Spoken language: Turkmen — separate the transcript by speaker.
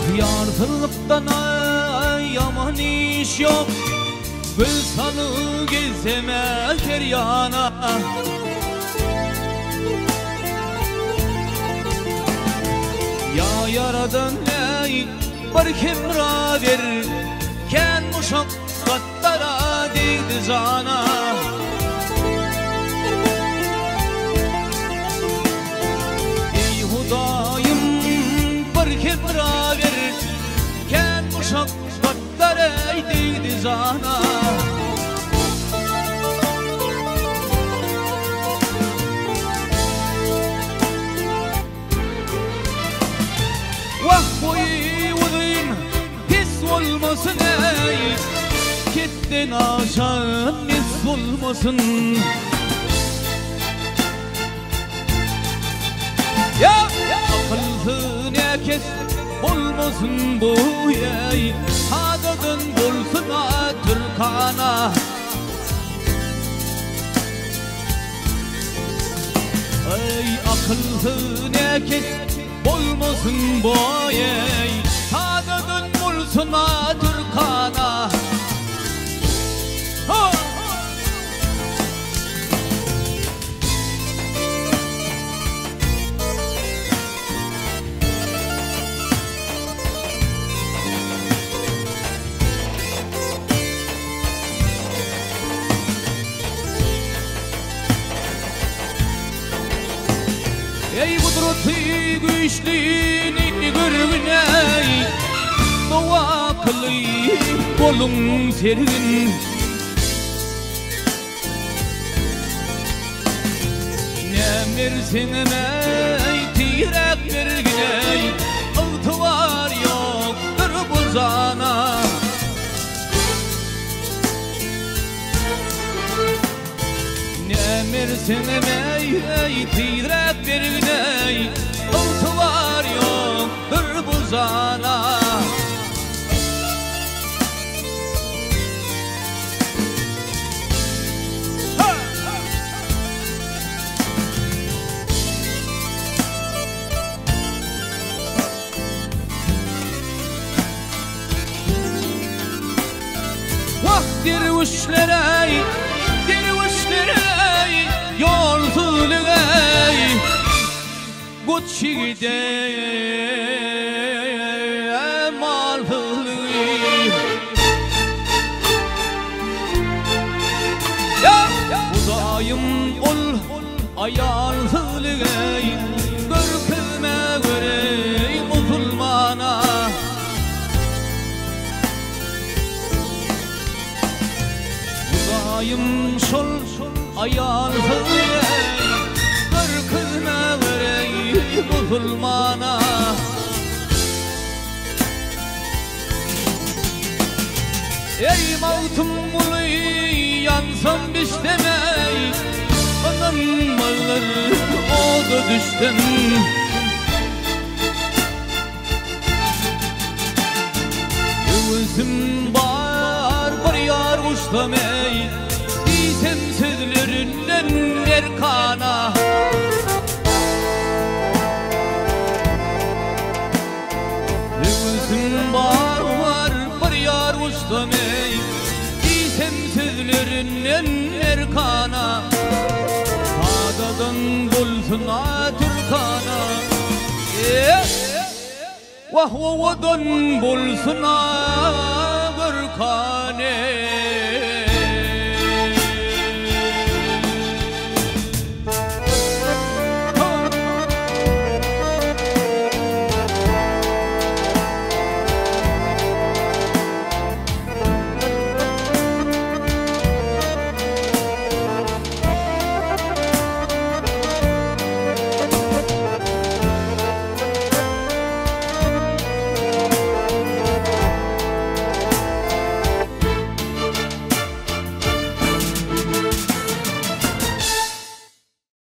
Speaker 1: Wah ýarsyzlykdan ýaman iş ýok, Göz salyp gezsem-ä her ýana. Ýa Ýaradan eý, bir hemra ber, Kän muşakgatlara degdi jana. Eý Hudaýym bir hemra ber, Kän muşakgatlara degdi jana. Wah boýy uzyn pes bolmasyn eý, Ketden aşan mes bolmasyn. Akylsyz näkes bolmasyn bu eý, Sadadan bolsun-a türkana. Eý akylsyz näkes bolmasyn bu eý, Sadadan bolsun-a türkana. Eý gudraty güýçlini görgün-eý, Doga kylyp boluň sergin. Näm berseňem-eý, tiräk bergin-eý, Ygtybar ýokdur bu jana. Näm berseňem-eý, tizräk bergin-eý, Ygtybar ýokdur bu jana. Wah derwüşler-eý, derwüşler-eý, ýolsuzlyk-eý, Goç ýigide malsyzlygy. Hudaýym ol aýalsyzlygy görkezme göreý musulmana. Hudaýym şol aýalsyzlygy görkezme göreý musulmana. Eý Magtymguly ýansam bişsem eý, Ynanmazlar oda düşsem. Höwesim bar bir ýar guçsam eý, Diýsem sözlerinden erkana. Höwesim bar bir ýar guçsam eý, Diýsem sözlerinden erkana. Sadadan bolsun-a türkana. Wah owadan bolsun-a görkane.